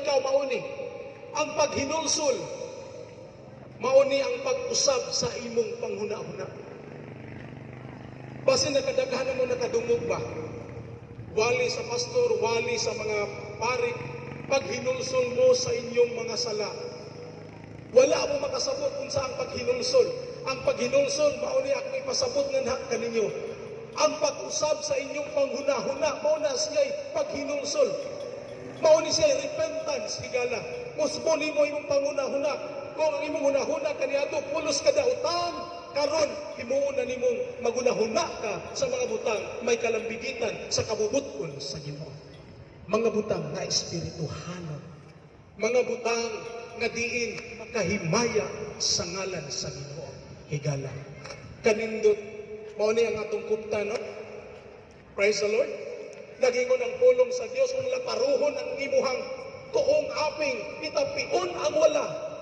ikaw mao ni. Ang paghinulsol, mao ni ang pag-usab sa imong panghuna-huna. Basin nakadaghan mo nakadungog ba? Wali sa pastor, wali sa mga pari, paghinulsol mo sa inyong mga sala. Wala mo makasabot kung saan paghinulsol. Ang paghinulsol, mao ni akong ipasabot nga kaninyo. Ang pag-usab sa inyong panghuna-huna, mao na siya'y paghinulsol. Mao ni siya repentance, higala. Usbon nimo imong panghuna-huna. Kung ang imong hunahuna kaniadto pulos kadautan, karon himuon na nimong magunahuna ka sa mga butang may kalambigitan sa kabubut-on sa Ginoo. Mga butang nga espirituhanon. Mga butang nga diin makahimaya sa ngalan sa Ginoo. Higala. Kanindot mao ni ang atong kupta, no? Praise the Lord. Nagingon ang pulong sa Dios, kung laparuhon ang imuhang tuong aping, itapion ang wala.